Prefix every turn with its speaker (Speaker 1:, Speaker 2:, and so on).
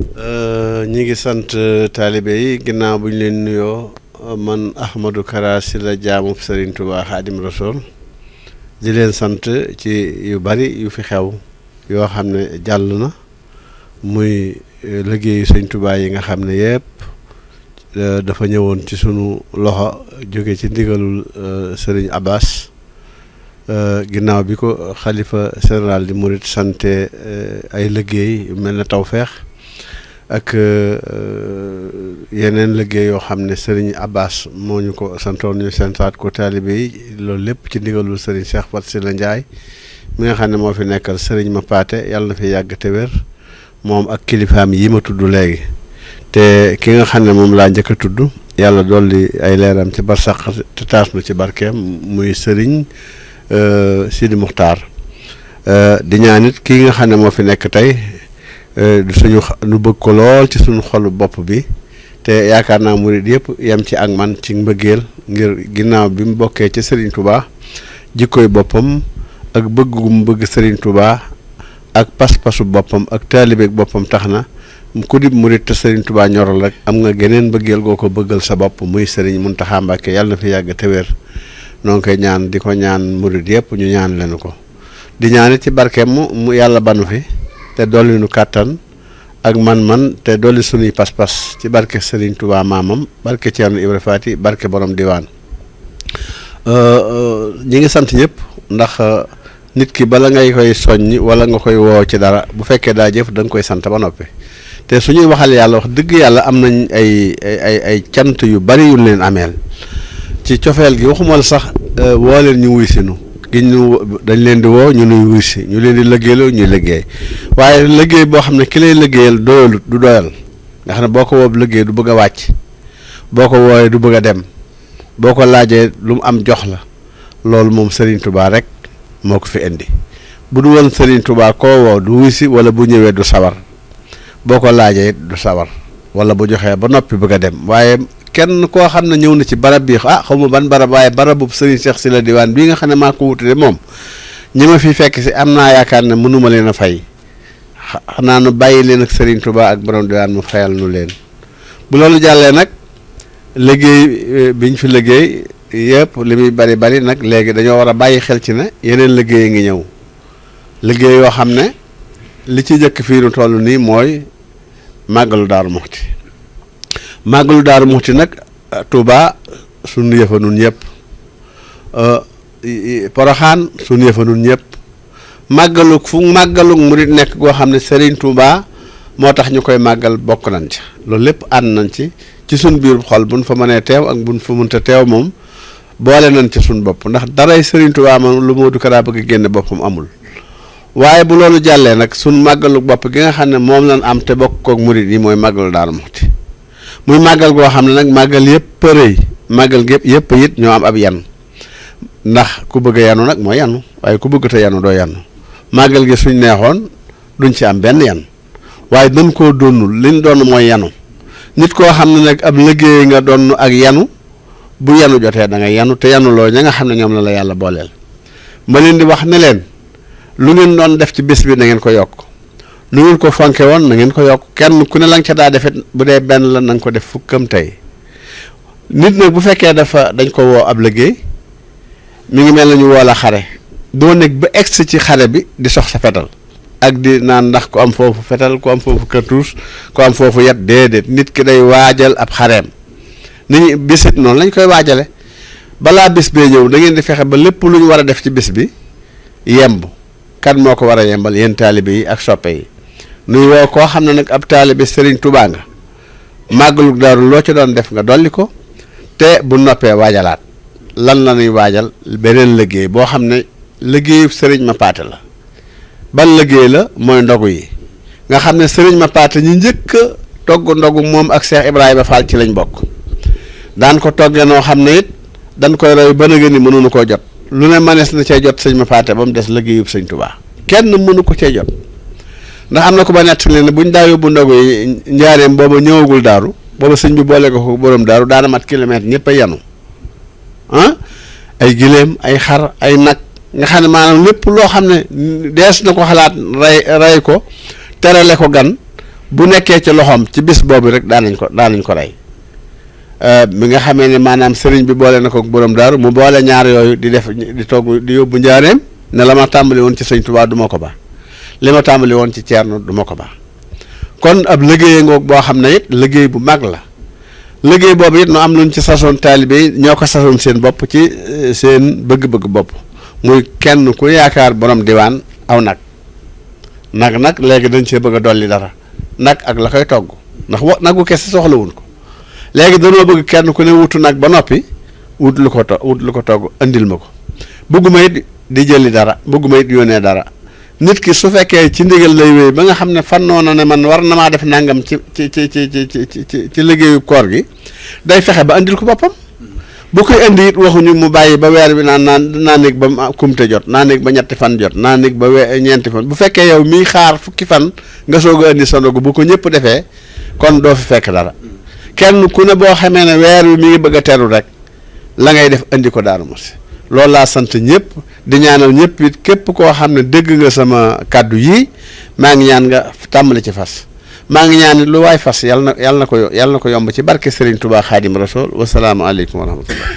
Speaker 1: ñi ngi sant taalibe yi ginnaaw bu ñu leen nuyoo man Ahmadou Kara Sylla jaamu Serigne Touba Khadim Rassoul di leen sant ci yu bari yu fi xew yoo xam ne jàll na muy liggéeyu Serigne Touba yi nga xam ne yëpp dafa ñëwoon ci sunu loxo jóge ci ndigalul Serigne Abbas ginnaaw bi ko xalifa général di Mouride santé ay liggéey yu mel ne Tawfeex ak yeneen liggéey yoo xam ne Serigne Abbas moo ñu ko santoon ñu santaat ko taalibe yi loolu lépp ci ndigalul Serigne Cheikh Faty Sylla Ndiaye mi nga xam ne moo fi nekkal Serigne Mapaté yàlla na fi yàgg te wér moom ak kilifaam yi ma tudd léegi te ki nga xam ne moom laa njëkk a tudd yàlla dolli ay leeram ci barsàq te taas nu ci barkeem muy Serigne Sidi Muxtaar di ñaan it kii nga xam ne moo fi nekk tey suñu nu bëgg ko lool ci suñu xolu bopp bi te yaakaar naa murid yëpp yem ci ak man ci mbëggeel ngir ginnaaw bi mu bokkee ci Serigne Touba jikkoy boppam ak bëgg gu mu bëgg Serigne Touba ak pas-pasu boppam ak taalibeeg boppam tax na ku di murid te Serigne Touba ñoral rek am nga geneen mbëggeel goo ko bëggal sa bopp muy Serigne Mountakha Mbacké yàlla na fi yàgg te wér noo ngi koy ñaan di ko ñaan murid yëpp ñu ñaan leen ko di ñaan ci barkeem mu yàlla banu fi te dolli nu kàttan ak man-man te dolli sunuy pas-pas ci barke Serigne Touba maamam barke Thierno Ibra Faty barke borom diwaan ñi ngi sant ñëpp ndax nit ki bala ngay koy soññ wala nga koy woo ci dara bu fekkee daa jëf da nga koy sant ba noppi te suñuy waxal yàlla wax dëgg yàlla am nañ ay cant yu bari yu leen ameel ci cofeel gi waxuma la sax woo leen ñu wuy sinu gi ñu dañ leen di woo ñu nuy wuy si ñu leen di liggéeyloo ñuy liggéey waaye liggéey boo xam ne ki lay liggéeyal doyalut du doyal nga xam ne boo ko woob liggéey du bëgg a wàcc boo ko wooyee du bëgg a dem boo ko laajee lu mu am jox la loolu moom Serigne Touba rek moo ko fi indi bu du woon Serigne Touba koo woo du wuy si wala bu ñëwee du sawar boo ko laajee du sawar wala bu joxee ba noppi bëgg a dem waaye kenn koo xam ne ñëw na ci barab bi xaw ma ban barab waaye barabu Serigne Cheikh Sylla diwaan bii nga xam ne maa ko wutale moom ñi ma fi fekk si am naa yaakaar ne mënuma leen a fay xanaa nu bàyyi leen ak Serigne Touba ak borom diwaan mu fayal nu leen bu loolu jàllee nag liggéey biñ fi liggéey yëpp li muy bari nag léegi dañoo war a bàyyi xel ci ne yeneen liggéey ngi ñëw liggéey yoo xam ne li ci jëkk fii nu toll nii mooy màggalu Daaru Muxti màggalu Daaru Muxti nag Touba suñu yëfa nun ñëpp Poroxaan suñu yëfa nun ñëpp màggalug fu màggalug murit nekk goo xam ne Serigne Touba moo tax ñu koy màggal bokk nañ ci loolu lépp ànd nañ ci suñ biir xol buñ fa mënee teew ak buñ fa mënta teew moom boole nañ ci suñ bopp ndax daray Serigne Touba moom lu Modou Kara bëgg génne boppam amul waaye bu loolu jàllee nag suñ màggalu bopp gi nga xam ne moom lañ am te bokk kook murit yi mooy màggalu Daaru Muxti muy màggal goo xam ne nag màggal yëpp rëy màggal gépp yëpp it ñoo am ab yan ndax ku bëgg a yanu nag mooy yanu waaye ku bëgg te yanu doo yanu màggal gi suñ neexoon duñ ci am benn yan waaye dañ koo doonul liñ doon mooy yanu nit koo xam ne nag ab liggéey nga doon ak yanu bu yanu jotee da ngay yanu te yanu loo ña nga xam ne ñoom la yàlla booleel ma leen di wax ne leen lu ngeen doon def ci bés bi na ngeen ko yokk lu ngeen ko fonke woon na ngeen ko yokk kenn ku ne la nga ca daa defit bu dee benn la na nga ko def fukkam tey nit nag bu fekkee dañ ko woo ab liggéey mi ngi mel na ñu woo la xare doo nekk ba egsi ci xare bi di sox sa fetal ak di naan ndax ku am foofu fetal ku am foofu cartouche ku am foofu yat déedéet nit ki day waajal ab xareem nit ñi bisit noonu lañ koy waajale balaa bis bee ñëw da ngeen di fexe ba lépp lu ñu war a def ci bis bi yemb kan moo ko war a yembal yéen taalibe yi ak soppe yi nuy woo koo xam ne nag ab taalibe Serigne Touba nga màggalu Daaru loo ci doon def nga dolli ko te bu noppee waajalaat lan la ñuy waajal beneen liggéey boo xam ne liggéeyu Serigne Mapaté la ban liggéey la mooy ndogu yi nga xam ne Serigne Mapaté ñu njëkk a togg ndogu moom ak Cheikh Ibrahima Fall ci lañ bokk daan ko toggee noo xam ne it dañ koy roy ba nga ni mënuñu koo jot lu ne manees na cee jot sëñ Mapaté ba mu des liggéeyub sëñ Touba kenn mënu ko cee jot ndax am na ko ba nett leen ne buñ daa yóbbu ndogu yi njaareem booba ñëwagul daaru booba sëñ bi boole ko borom daaru daana mat kilomètre ñëpp a yanu ay giléem ay xar ay nag nga xam ne maanaam lépp loo xam ne dees na ko xalaat rey ko terale ko gan bu nekkee ci loxoom ci bis boobu rek daanañ ko rey bi nga xamee ne maanaam sëriñ bi boole na ko borom daaru mu boole ñaar yooyu di togg di yóbbu njaareem ne la ma tàmbali woon ci sëñ Tuubaa du ma ko ba li ma tàmbali woon ci Ceerno du ma ko ba kon ab liggéey ngoog boo xam ne it liggéey bu mag la liggéey boobu it nu am luñ ci sasoon taalibe yi ñoo ko sasoon seen bopp ci seen bëgg-bëgg bopp muy kenn ku yaakaar borom diwaan aw nag léegi dañ cee bëgg a dolli dara nag ak la koy togg ndax nagu kese soxlawuñ ko léegi danoo bëgg kenn ku ne wutu nag ba noppi wut lu ko togg andil ma ko bëgguma it di jëli dara bëgguma it yónnee dara nit ki su fekkee ci ndigal lay wéy ba nga xam ne fannoo na ne man war na maa def nangam ci liggéeyu koor gi day fexe ba andil ko boppam bu koy indi it waxuñu mu bàyyi ba weer bi naa néeg ba kumte jot naa néeg ba ñetti fan jot naa néeg ba ñeenti fan bu fekkee yow miy xaar fukki fan nga soog a indi sa ndogu bu ko ñëpp defee kon doo fi fekk dara kenn ku ne boo xamee ne weer wi mi ngi bëgg a teru rek la ngay def indi ko Darou Mouhty loolu laa sant ñëpp di ñaanal ñëpp it képp koo xam ne dégg nga sama kàddu yii maa ngi ñaan nga tàmbali ci fas maa ngi ñaan it lu waay fas yàlla na ko yomb ci barke Serigne Touba Khadim Rasoul wasalaamualeykum wa rahmatullah